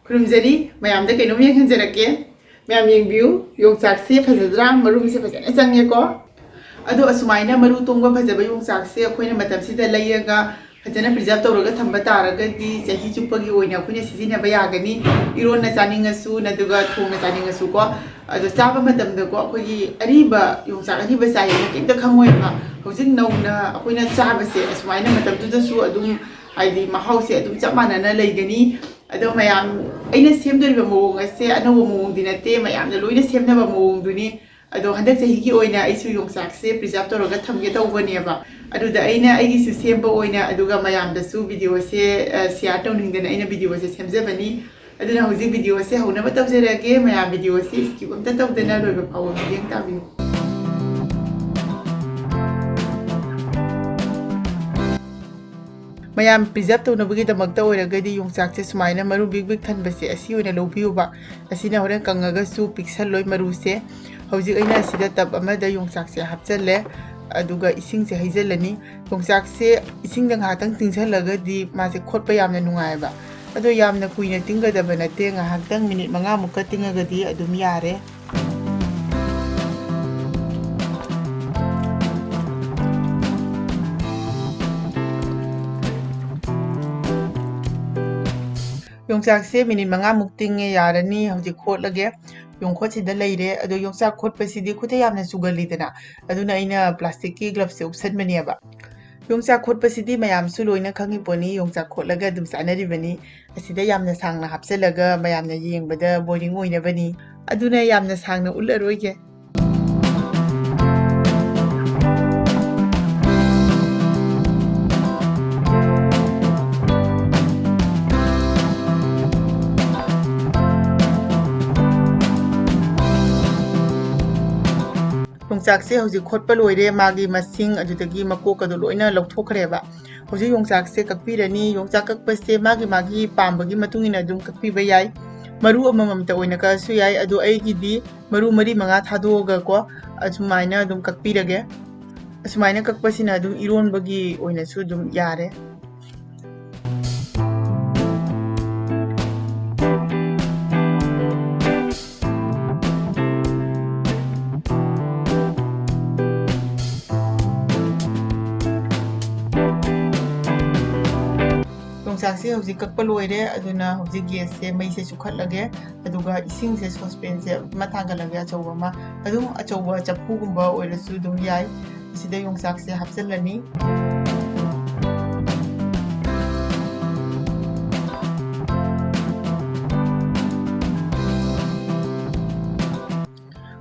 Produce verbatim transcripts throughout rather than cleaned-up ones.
ꯈꯨꯔꯨꯝꯖꯔꯤ꯫ ꯃꯌꯥꯝꯗ ꯀꯩꯅꯣꯝ ꯌꯦꯡꯍꯟꯖꯔꯛꯀꯦ꯫ ꯃꯌꯥꯝ ꯌꯦꯡꯕꯤꯌꯨ, ꯌꯣꯡꯆꯥꯛꯁꯦ ꯐꯖꯗ꯭ꯔꯥ? ꯃꯔꯨꯝꯁꯦ ꯐꯖꯅ ꯆꯪꯉꯦꯀꯣ꯫ ꯑꯗꯣ ꯑꯁꯨꯃꯥꯏꯅ ꯃꯔꯨ ꯇꯣꯡꯕ ꯐꯖꯕ ꯌꯣꯡꯆꯥꯛꯁꯦ ꯑꯩꯈꯣꯏꯅ ꯃꯇꯝꯁꯤꯗ ꯂꯩꯔꯒ ꯐꯖꯅ preserve ꯇꯧꯔꯒ ꯊꯝꯕ ꯇꯥꯔꯒꯗꯤ ꯆꯍꯤ ꯆꯨꯞꯄꯒꯤ ꯑꯣꯏꯅ ꯑꯩꯈꯣꯏꯅ ꯁꯤꯖꯤꯟꯅꯕ ꯌꯥꯒꯅꯤ꯫ ꯏꯔꯣꯟꯅ ꯆꯥꯅꯤꯡꯉꯁꯨ, ꯅꯠꯇ꯭ꯔꯒ ꯊꯣꯡꯅ ꯆꯥꯅꯤꯡꯉꯁꯨꯀꯣ꯫ ꯑꯗꯣ ꯆꯥꯕ ꯃꯇꯝꯗꯀꯣ ꯑꯩꯈꯣꯏꯒꯤ ꯑꯔꯤꯕ ꯌꯣꯡꯆꯥꯛ ꯑꯔꯤꯕ ꯆꯥꯏ ꯍꯥꯏꯅ ꯀꯩꯝꯇ ꯈꯪꯉꯣꯏꯕ꯫ ꯍꯧꯖꯤꯛ ꯅꯧꯅ ꯑꯩꯈꯣꯏꯅ ꯆꯥꯕꯁꯦ ꯑꯁꯨꯃꯥꯏꯅ ꯃꯇꯝꯗꯨꯗꯁꯨ ꯑꯗꯨꯝ, ꯍꯥꯏꯗꯤ, ꯃꯍꯥꯎꯁꯦ ꯑꯗꯨꯝ ꯆꯞ ꯃꯥꯟꯅꯅ ꯂꯩꯒꯅꯤ꯫ ꯑꯗꯣ ꯃꯌꯥꯝ, ꯑꯩꯅ ꯁꯦꯝꯗꯣꯔꯤꯕ ꯃꯑꯣꯡ ꯑꯁꯦ ꯑꯅꯧꯕ ꯃꯑꯣꯡꯗꯤ ꯅꯠꯇꯦ, ꯃꯌꯥꯝꯅ ꯂꯣꯏꯅ ꯁꯦꯝꯅꯕ ꯃꯑꯣꯡꯗꯨꯅꯤ꯫ ꯑꯗꯣ ꯍꯟꯗꯛ ꯆꯍꯤꯒꯤ ꯑꯣꯏꯅ ꯑꯩꯁꯨ ꯌꯣꯡꯆꯥꯛꯁꯦ preserve ꯇꯧꯔꯒ ꯊꯝꯒꯦ ꯇꯧꯕꯅꯦꯕ꯫ ꯑꯗꯨꯗ ꯑꯩꯅ ꯑꯩꯒꯤꯁꯨ ꯁꯦꯝꯕ ꯑꯣꯏꯅ, ꯑꯗꯨꯒ ꯃꯌꯥꯝꯗꯁꯨ videoꯁꯦ, ꯑ, share ꯇꯧꯅꯤꯡꯗꯅ ꯑꯩꯅ videoꯁꯦ ꯁꯦꯝꯖꯕꯅꯤ꯫ ꯑꯗꯨꯅ ꯍꯧꯖꯤꯛ videoꯁꯦ ꯍꯧꯅꯕ ꯇꯧꯖꯔꯒꯦ꯫ ꯃꯌꯥꯝ videoꯁꯦ skip ꯑꯝꯇ ꯇꯧꯗꯅ ꯂꯣꯏꯕ ꯐꯥꯎꯕ ꯃꯤꯠꯌꯦꯡ ꯇꯥꯕꯤꯌꯨ꯫ ꯃꯌꯥꯝ preserve ꯇꯧꯅꯕꯒꯤꯗꯃꯛꯇ ꯑꯣꯏꯔꯒꯗꯤ ꯌꯣꯡꯆꯥꯛꯁꯦ ꯁꯨꯃꯥꯏꯅ ꯃꯔꯨ ꯕꯤꯛ ꯕꯤꯛ ꯊꯟꯕꯁꯦ ꯑꯁꯤ ꯑꯣꯏꯅ ꯂꯧꯕꯤꯌꯨꯕ꯫ ꯑꯁꯤꯅ ꯍꯣꯔꯦꯟ ꯀꯪꯉꯒꯁꯨ ꯄꯤꯛꯁꯜꯂꯣꯏ ꯃꯔꯨꯁꯦ꯫ ꯍꯧꯖꯤꯛ ꯑꯩꯅ ꯑꯁꯤꯗ tub ꯑꯃꯗ ꯌꯣꯡꯆꯥꯛꯁꯦ ꯍꯥꯞꯆꯜꯂꯦ, ꯑꯗꯨꯒ ꯏꯁꯤꯡꯁꯦ ꯍꯩꯖꯤꯜꯂꯅꯤ꯫ ꯌꯣꯡꯆꯥꯛꯁꯦ ꯏꯁꯤꯡꯗ ꯉꯥꯏꯍꯥꯛꯇꯪ ꯇꯤꯡꯁꯜꯂꯒꯗꯤ ꯃꯥꯁꯦ ꯈꯣꯠꯄ ꯌꯥꯝꯅ ꯅꯨꯡꯉꯥꯏꯌꯦꯕ꯫ ꯑꯗꯣ ꯌꯥꯝꯅ ꯀꯨꯏꯅ ꯇꯤꯡꯒꯗꯕ ꯅꯠꯇꯦ, ꯉꯥꯏꯍꯥꯛꯇꯪ minute ꯃꯉꯥꯃꯨꯛꯀ ꯇꯤꯡꯉꯒꯗꯤ ꯑꯗꯨꯝ ꯌꯥꯔꯦ꯫ ꯌꯣꯡꯆꯥꯛꯁꯦ minute ꯃꯉꯥꯃꯨꯛ ꯇꯤꯡꯉꯦ, ꯌꯥꯔꯅꯤ꯫ ꯍꯧꯖꯤꯛ ꯈꯣꯠꯂꯒꯦ꯫ ꯌꯣꯡꯈꯣꯠꯁꯤꯗ ꯂꯩꯔꯦ꯫ ꯑꯗꯣ ꯌꯣꯡꯆꯥꯛ ꯈꯣꯠꯄꯁꯤꯗꯤ ꯈꯨꯠꯇ ꯌꯥꯝꯅ ꯆꯨꯒꯜꯂꯤꯗꯅ, ꯑꯗꯨꯅ ꯑꯩꯅ plasticꯀꯤ gloveꯁꯦ ꯎꯞꯁꯟꯕꯅꯦꯕ꯫ ꯌꯣꯡꯆꯥꯛ ꯈꯣꯠꯄꯁꯤꯗꯤ ꯃꯌꯥꯝꯁꯨ ꯂꯣꯏꯅ ꯈꯪꯉꯤ ꯄꯣꯠꯅꯤ, ꯌꯣꯡꯆꯥꯛ ꯈꯣꯠꯂꯒ ꯑꯗꯨꯝ ꯆꯥꯅꯔꯤꯕꯅꯤ꯫ ꯑꯁꯤꯗ ꯌꯥꯝꯅ ꯁꯥꯡꯅ ꯍꯥꯞꯆꯜꯂꯒ ꯃꯌꯥꯝꯅ ꯌꯦꯡꯕꯗ boring ꯑꯣꯏꯅꯕꯅꯤ꯫ ꯑꯗꯨꯅ ꯌꯥꯝꯅ ꯁꯥꯡꯅ ꯎꯠꯂꯔꯣꯏꯒꯦ꯫ ꯌꯣꯡꯆꯥꯛꯁꯦ ꯍꯧꯖꯤꯛ ꯈꯣꯠꯄ ꯂꯣꯏꯔꯦ, ꯃꯥꯒꯤ ꯃꯁꯤꯡ ꯑꯗꯨꯗꯒꯤ ꯃꯀꯣꯛꯀꯗꯣ ꯂꯣꯏꯅ ꯂꯧꯊꯣꯛꯈ꯭ꯔꯦꯕ꯫ ꯍꯧꯖꯤꯛ ꯌꯣꯡꯆꯥꯛꯁꯦ ꯀꯛꯄꯤꯔꯅꯤ꯫ ꯌꯣꯡꯆꯥꯛ ꯀꯛꯄꯁꯦ ꯃꯥꯒꯤ ꯃꯥꯒꯤ ꯄꯥꯝꯕꯒꯤ ꯃꯇꯨꯡ ꯏꯟꯅ ꯑꯗꯨꯝ ꯀꯛꯄꯤꯕ ꯌꯥꯏ꯫ ꯃꯔꯨ ꯑꯃꯃꯝꯇ ꯑꯣꯏꯅ ꯀꯛꯑꯁꯨ ꯌꯥꯏ, ꯑꯗꯣ ꯑꯩꯒꯤꯗꯤ ꯃꯔꯨ ꯃꯔꯤ ꯃꯉꯥ ꯊꯥꯗꯣꯛꯑꯒꯀꯣ, ꯑꯁꯨꯃꯥꯏꯅ ꯑꯗꯨꯝ ꯀꯛꯄꯤꯔꯒꯦ꯫ ꯑꯁꯨꯃꯥꯏꯅ ꯀꯛꯄꯁꯤꯅ ꯑꯗꯨꯝ ꯏꯔꯣꯟꯕꯒꯤ ꯑꯣꯏꯅꯁꯨ ꯑꯗꯨꯝ ꯌꯥꯔꯦ꯫ ꯌꯣꯡꯆꯥꯛꯁꯦ ꯍꯧꯖꯤꯛ ꯀꯛꯄ ꯂꯣꯏꯔꯦ, ꯑꯗꯨꯅ ꯍꯧꯖꯤꯛ ꯒꯦꯁꯁꯦ, ꯃꯩꯁꯦ ꯆꯨꯈꯠꯂꯒꯦ, ꯑꯗꯨꯒ ꯏꯁꯤꯡꯁꯦ ꯁꯣꯁꯄꯦꯟꯁꯦ ꯑꯃ ꯊꯥꯡꯒꯠꯂꯒꯦ, ꯑꯆꯧꯕ ꯑꯃ, ꯑꯗꯨꯝ ꯑꯆꯧꯕ ꯆꯐꯨꯒꯨꯝꯕ ꯑꯣꯏꯔꯁꯨ ꯑꯗꯨꯝ ꯌꯥꯏ꯫ ꯑꯁꯤꯗ ꯌꯣꯡꯆꯥꯛꯁꯦ ꯍꯥꯞꯆꯤꯜꯂꯅꯤ꯫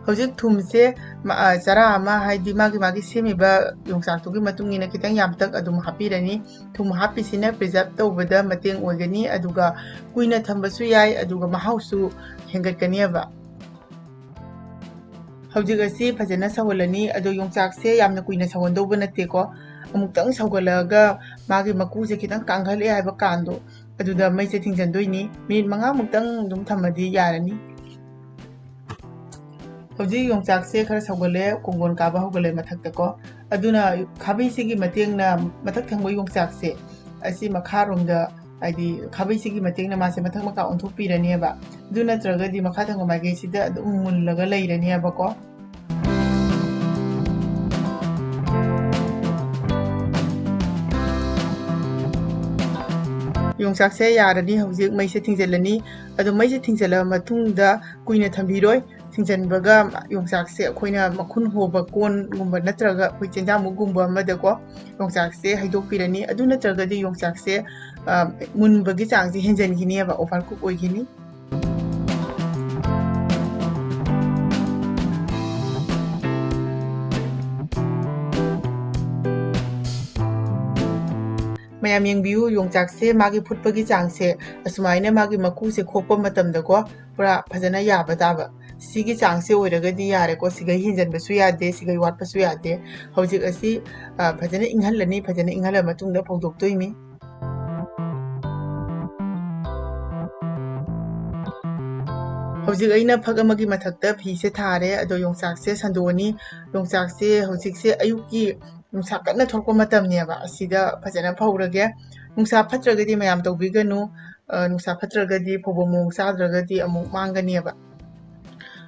ꯍꯧꯖꯤꯛ ꯊꯨꯝꯁꯦ ꯃ-, ꯑ, ꯆꯔꯥ ꯑꯃ, ꯍꯥꯏꯗꯤ ꯃꯥꯒꯤ, ꯃꯥꯒꯤ ꯁꯦꯝꯃꯤꯕ ꯌꯣꯡꯆꯥꯛꯇꯨꯒꯤ ꯃꯇꯨꯡ ꯏꯟꯅ ꯈꯤꯇꯪ ꯌꯥꯝꯇꯛ ꯑꯗꯨꯝ ꯍꯥꯞꯄꯤꯔꯅꯤ꯫ ꯊꯨꯝ ꯍꯥꯞꯄꯤꯁꯤꯅ preserve ꯇꯧꯕꯗ ꯃꯇꯦꯡ ꯑꯣꯏꯒꯅꯤ, ꯑꯗꯨꯒ ꯀꯨꯏꯅ ꯊꯝꯕꯁꯨ ꯌꯥꯏ, ꯑꯗꯨꯒ ꯃꯍꯥꯎꯁꯨ ꯍꯦꯟꯒꯠꯀꯅꯦꯕ꯫ ꯍꯧꯖꯤꯛ ꯑꯁꯤ ꯐꯖꯅ ꯁꯧꯍꯜꯂꯅꯤ꯫ ꯑꯗꯣ ꯌꯣꯡꯆꯥꯛꯁꯦ ꯌꯥꯝꯅ ꯀꯨꯏꯅ ꯁꯧꯍꯟꯗꯧꯕ ꯅꯠꯇꯦꯀꯣ꯫ ꯑꯃꯨꯛꯇꯪ ꯁꯧꯒꯠꯂꯛꯑꯒ ꯃꯥꯒꯤ ꯃꯀꯨꯁꯦ ꯈꯤꯇꯪ ꯀꯥꯡꯈꯠꯂꯛꯑꯦ ꯍꯥꯏꯕ ꯀꯥꯟꯗꯣ, ꯑꯗꯨꯗ ꯃꯩꯁꯦ ꯊꯤꯡꯖꯤꯟꯗꯣꯏꯅꯤ꯫ ꯃꯤꯅꯤꯠ ꯃꯉꯥꯃꯨꯛꯇꯪ ꯑꯗꯨꯝ ꯊꯝꯃꯗꯤ ꯌꯥꯔꯅꯤ꯫ ꯍꯧꯖꯤꯛ ꯌꯣꯡꯆꯥꯛꯁꯦ ꯈꯔ ꯁꯧꯒꯠꯂꯦ, ꯀꯣꯡꯒꯣꯟ ꯀꯥꯕ ꯍꯧꯒꯠꯂꯦ ꯃꯊꯛꯇꯀꯣ꯫ ꯑꯗꯨꯅ ꯈꯥꯕꯩꯁꯤꯒꯤ ꯃꯇꯦꯡꯅ ꯃꯊꯛ ꯊꯪꯕ ꯌꯣꯡꯆꯥꯛꯁꯦ ꯑꯁꯤ ꯃꯈꯥꯔꯣꯝꯗ, ꯍꯥꯏꯗꯤ ꯈꯥꯕꯩꯁꯤꯒꯤ ꯃꯇꯦꯡꯅ ꯃꯥꯁꯦ ꯃꯊꯛ ꯃꯈꯥ ꯑꯣꯟꯊꯣꯛꯄꯤꯔꯅꯦꯕ꯫ ꯑꯗꯨ ꯅꯠꯇ꯭ꯔꯒꯗꯤ ꯃꯈꯥ ꯊꯪꯕ ꯃꯥꯏꯀꯩꯁꯤꯗ ꯑꯗꯨꯝ ꯃꯨꯜꯂꯒ ꯂꯩꯔꯅꯦꯕꯀꯣ꯫ ꯌꯣꯡꯆꯥꯛꯁꯦ ꯌꯥꯔꯅꯤ, ꯍꯧꯖꯤꯛ ꯃꯩꯁꯦ ꯊꯤꯡꯖꯤꯜꯂꯅꯤ꯫ ꯑꯗꯣ ꯃꯩꯁꯦ ꯊꯤꯡꯖꯤꯜꯂꯕ ꯃꯇꯨꯡꯗ ꯀꯨꯏꯅ ꯊꯝꯕꯤꯔꯣꯏ꯫ ꯊꯤꯡꯖꯤꯟꯕꯒ ꯌꯣꯡꯆꯥꯛꯁꯦ ꯑꯩꯈꯣꯏꯅ ꯃꯈꯨꯟ ꯍꯣꯕ ꯀꯣꯟꯒꯨꯝꯕ ꯅꯠꯇ꯭ꯔꯒ ꯑꯩꯈꯣꯏ ꯆꯦꯟꯖꯥꯡꯕꯨꯛꯒꯨꯝꯕ ꯑꯃꯗꯀꯣ ꯌꯣꯡꯆꯥꯛꯁꯦ ꯍꯩꯗꯣꯛꯄꯤꯔꯅꯤ꯫ ꯑꯗꯨ ꯅꯠꯇ꯭ꯔꯒꯗꯤ ꯌꯣꯡꯆꯥꯛꯁꯦ, ꯑ, ꯃꯨꯟꯕꯒꯤ ꯆꯥꯡꯁꯦ ꯍꯦꯟꯖꯟꯈꯤꯅꯦꯕ, over cook ꯑꯣꯏꯈꯤꯅꯤ꯫ ꯃꯌꯥꯝ ꯌꯦꯡꯕꯤꯌꯨ, ꯌꯣꯡꯆꯥꯛꯁꯦ ꯃꯥꯒꯤ ꯐꯨꯠꯄꯒꯤ ꯆꯥꯡꯁꯦ ꯑꯁꯨꯃꯥꯏꯅ ꯃꯥꯒꯤ ꯃꯀꯨꯁꯦ ꯈꯣꯛꯄ ꯃꯇꯝꯗꯀꯣ ꯄꯨꯔꯥ ꯐꯖꯅ ꯌꯥꯕ ꯇꯥꯕ꯫ ꯁꯤꯒꯤ ꯆꯥꯡꯁꯦ ꯑꯣꯏꯔꯒꯗꯤ ꯌꯥꯔꯦꯀꯣ, ꯁꯤꯒꯩ ꯍꯦꯟꯖꯟꯕꯁꯨ ꯌꯥꯗꯦ, ꯁꯤꯒꯩ ꯋꯥꯠꯄꯁꯨ ꯌꯥꯗꯦ꯫ ꯍꯧꯖꯤꯛ ꯑꯁꯤ, ꯑ, ꯐꯖꯅ ꯏꯪꯍꯜꯂꯅꯤ, ꯐꯖꯅ ꯏꯪꯍꯜꯂ ꯃꯇꯨꯡꯗ ꯐꯧꯗꯣꯛꯇꯣꯏꯅꯤ꯫ ꯍꯧꯖꯤꯛ ꯑꯩꯅ ꯐꯛ ꯑꯃꯒꯤ ꯃꯊꯛꯇ ꯐꯤꯁꯦ ꯊꯥꯔꯦ, ꯑꯗꯣ ꯌꯣꯡꯆꯥꯛꯁꯦ ꯁꯟꯗꯣꯛꯑꯅꯤ꯫ ꯌꯣꯡꯆꯥꯛꯁꯦ ꯍꯧꯖꯤꯛꯁꯦ ꯑꯌꯨꯛꯀꯤ ꯅꯨꯡꯁꯥ ꯀꯟꯅ ꯊꯣꯛꯄ ꯃꯇꯝꯅꯦꯕ, ꯑꯁꯤꯗ ꯐꯖꯅ ꯐꯧꯔꯒꯦ꯫ ꯅꯨꯡꯁꯥ ꯐꯠꯇ꯭ꯔꯒꯗꯤ ꯃꯌꯥꯝ ꯇꯧꯕꯤꯒꯅꯨ, ꯑ, ꯅꯨꯡꯁꯥ ꯐꯠꯇ꯭ꯔꯒꯗꯤ ꯐꯧꯕ ꯃꯑꯣꯡ ꯆꯥꯗ꯭ꯔꯒꯗꯤ ꯑꯃꯨꯛ ꯃꯥꯡꯒꯅꯦꯕ꯫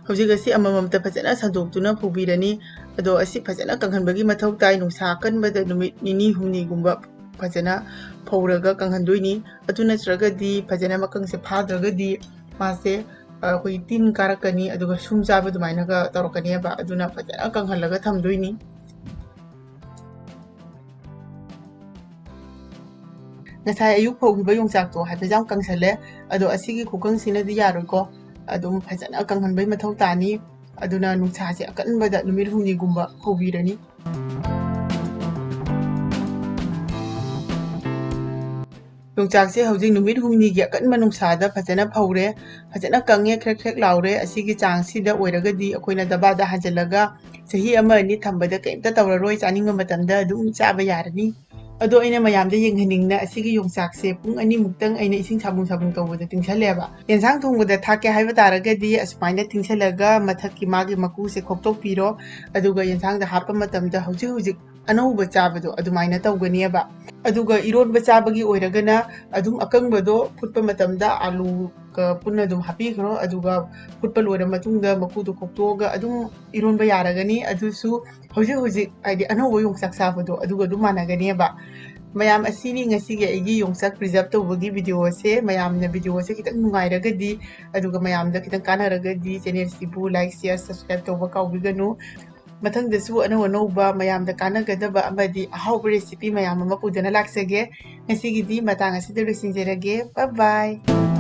ꯍꯧꯖꯤꯛ ꯑꯁꯤ ꯑꯃꯃꯝꯇ ꯐꯖꯅ ꯁꯟꯗꯣꯛꯇꯨꯅ ꯐꯧꯕꯤꯔꯅꯤ꯫ ꯑꯗꯣ ꯑꯁꯤ ꯐꯖꯅ ꯀꯪꯍꯟꯕꯒꯤ ꯃꯊꯧ ꯇꯥꯏ꯫ ꯅꯨꯡꯁꯥ ꯑꯀꯟꯕꯗ ꯅꯨꯃꯤꯠ ꯅꯤꯅꯤ ꯍꯨꯝꯅꯤꯒꯨꯝꯕ ꯐꯖꯅ ꯐꯧꯔꯒ ꯀꯪꯍꯟꯗꯣꯏꯅꯤ꯫ ꯑꯗꯨ ꯅꯠꯇ꯭ꯔꯒꯗꯤ ꯐꯖꯅ ꯃꯀꯪꯁꯦ ꯐꯥꯗ꯭ꯔꯒꯗꯤ ꯃꯥꯁꯦ, ꯑ, ꯑꯩꯈꯣꯏꯒꯤ ꯇꯤꯟ ꯀꯥꯔꯛꯀꯅꯤ, ꯑꯗꯨꯒ ꯁꯨꯝ ꯆꯥꯕ ꯑꯗꯨꯃꯥꯏꯅꯒ ꯇꯧꯔꯛꯀꯅꯦꯕ꯫ ꯑꯗꯨꯅ ꯐꯖꯅ ꯀꯪꯍꯜꯂꯒ ꯊꯝꯗꯣꯏꯅꯤ꯫ ꯉꯁꯥꯏ ꯑꯌꯨꯛ ꯐꯧꯈꯤꯕ ꯌꯣꯡꯆꯥꯛꯇꯣ ꯍꯥꯏꯐꯦꯠ ꯌꯥꯝ ꯀꯪꯁꯜꯂꯦ, ꯑꯗꯣ ꯑꯁꯤꯒꯤ ꯈꯨꯀꯪꯁꯤꯅꯗꯤ ꯌꯥꯔꯣꯏꯀꯣ꯫ ꯑꯗꯨꯝ ꯐꯖꯅ ꯀꯪꯍꯟꯕꯩ ꯃꯊꯧ ꯇꯥꯅꯤ꯫ ꯑꯗꯨꯅ ꯅꯨꯡꯁꯥꯁꯦ ꯑꯀꯟꯕꯗ ꯅꯨꯃꯤꯠ ꯍꯨꯝꯅꯤꯒꯨꯝꯕ ꯐꯧꯕꯤꯔꯅꯤ꯫ ꯌꯣꯡꯆꯥꯛꯁꯦ ꯍꯧꯖꯤꯛ ꯅꯨꯃꯤꯠ ꯍꯨꯝꯅꯤꯒꯤ ꯑꯀꯟꯕ ꯅꯨꯡꯁꯥꯗ ꯐꯖꯅ ꯐꯧꯔꯦ, ꯐꯖꯅ ꯀꯪꯉꯦ, ꯈ꯭ꯔꯦꯛ ꯈ꯭ꯔꯦꯛ ꯂꯥꯎꯔꯦ꯫ ꯑꯁꯤꯒꯤ ꯆꯥꯡꯁꯤꯗ ꯑꯣꯏꯔꯒꯗꯤ ꯑꯩꯈꯣꯏꯅ ꯗꯕꯥꯗ ꯍꯥꯟꯖꯜꯂꯒ ꯆꯍꯤ ꯑꯃ ꯑꯅꯤ ꯊꯝꯕꯗ ꯀꯩꯝꯇ ꯇꯧꯔꯔꯣꯏ, ꯆꯥꯅꯤꯡꯕ ꯃꯇꯝꯗ ꯑꯗꯨꯝ ꯆꯥꯕ ꯌꯥꯔꯅꯤ꯫ ꯑꯗꯣ ꯑꯩꯅ ꯃꯌꯥꯝꯗ ꯌꯦꯡꯍꯟꯅꯤꯡꯅ ꯑꯁꯤꯒꯤ ꯌꯣꯡꯆꯥꯛꯁꯦ ꯄꯨꯡ ꯑꯅꯤꯃꯨꯛꯇꯪ ꯑꯩꯅ ꯏꯁꯤꯡ ꯁꯥꯕꯨꯡ ꯁꯥꯕꯨꯡ ꯇꯧꯕꯗ ꯇꯤꯡꯁꯜꯂꯦꯕ꯫ ꯌꯦꯟꯁꯥꯡ ꯊꯣꯡꯕꯗ ꯊꯥꯛꯀꯦ ꯍꯥꯏꯕ ꯇꯥꯔꯒꯗꯤ ꯑꯁꯨꯃꯥꯏꯅ ꯇꯤꯡꯁꯜꯂꯒ ꯃꯊꯛꯀꯤ ꯃꯥꯒꯤ ꯃꯀꯨꯁꯦ ꯈꯣꯛꯇꯣꯛꯄꯤꯔꯣ꯫ ꯑꯗꯨꯒ ꯌꯦꯟꯁꯥꯡꯗ ꯍꯥꯞꯄ ꯃꯇꯝꯗ ꯍꯧꯖꯤꯛ ꯍꯧꯖꯤꯛ ꯑꯅꯧꯕ ꯆꯥꯕꯗꯣ ꯑꯗꯨꯃꯥꯏꯅ ꯇꯧꯒꯅꯦꯕ꯫ ꯑꯗꯨꯒ ꯏꯔꯣꯟꯕ ꯆꯥꯕꯒꯤ ꯑꯣꯏꯔꯒꯅ ꯑꯗꯨꯝ ꯑꯀꯪꯕꯗꯣ ꯐꯨꯠꯄ ꯃꯇꯝꯗ ꯑꯥꯂꯨꯒ ꯄꯨꯟꯅ ꯑꯗꯨꯝ ꯍꯥꯞꯄꯤꯈ꯭ꯔꯣ꯫ ꯑꯗꯨꯒ ꯐꯨꯠꯄ ꯂꯣꯏꯔ ꯃꯇꯨꯡꯗ ꯃꯀꯨꯗꯣ ꯈꯣꯛꯇꯣꯛꯑꯒ ꯑꯗꯨꯝ ꯏꯔꯣꯟꯕ ꯌꯥꯔꯒꯅꯤ꯫ ꯑꯗꯨꯁꯨ ꯍꯧꯖꯤꯛ ꯍꯧꯖꯤꯛ ꯍꯥꯏꯗꯤ ꯑꯅꯧꯕ ꯌꯣꯡꯆꯥꯛ ꯆꯥꯕꯗꯣ ꯑꯗꯨꯒ ꯑꯗꯨꯝ ꯃꯥꯟꯅꯒꯅꯦꯕ꯫ ꯃꯌꯥꯝ, ꯑꯁꯤꯅꯤ ꯉꯁꯤꯒꯤ ꯑꯩꯒꯤ ꯌꯣꯡꯆꯥꯛ preserve ꯇꯧꯕꯒꯤ video ꯑꯁꯦ꯫ ꯃꯌꯥꯝꯅ video ꯑꯁꯦ ꯈꯤꯇꯪ ꯅꯨꯡꯉꯥꯏꯔꯒꯗꯤ, ꯑꯗꯨꯒ ꯃꯌꯥꯝꯗ ꯈꯤꯇꯪ ꯀꯥꯟꯅꯔꯒꯗꯤ channel ꯁꯤꯕꯨ like, share, subscribe ꯇꯧꯕ ꯀꯥꯎꯕꯤꯒꯅꯨ꯫ ꯃꯊꯪꯗꯁꯨ ꯑꯅꯧ ꯑꯅꯧꯕ ꯃꯌꯥꯝꯗ ꯀꯥꯟꯅꯒꯗꯕ ꯑꯃꯗꯤ ꯑꯍꯥꯎꯕ recipe ꯃꯌꯥꯝ ꯑꯃ ꯄꯨꯗꯨꯅ ꯂꯥꯛꯆꯒꯦ꯫ ꯉꯁꯤꯒꯤꯗꯤ ꯃꯇꯥꯡ ꯑꯁꯤꯗ ꯂꯣꯏꯁꯤꯟꯖꯔꯒꯦ꯫ Bye bye꯫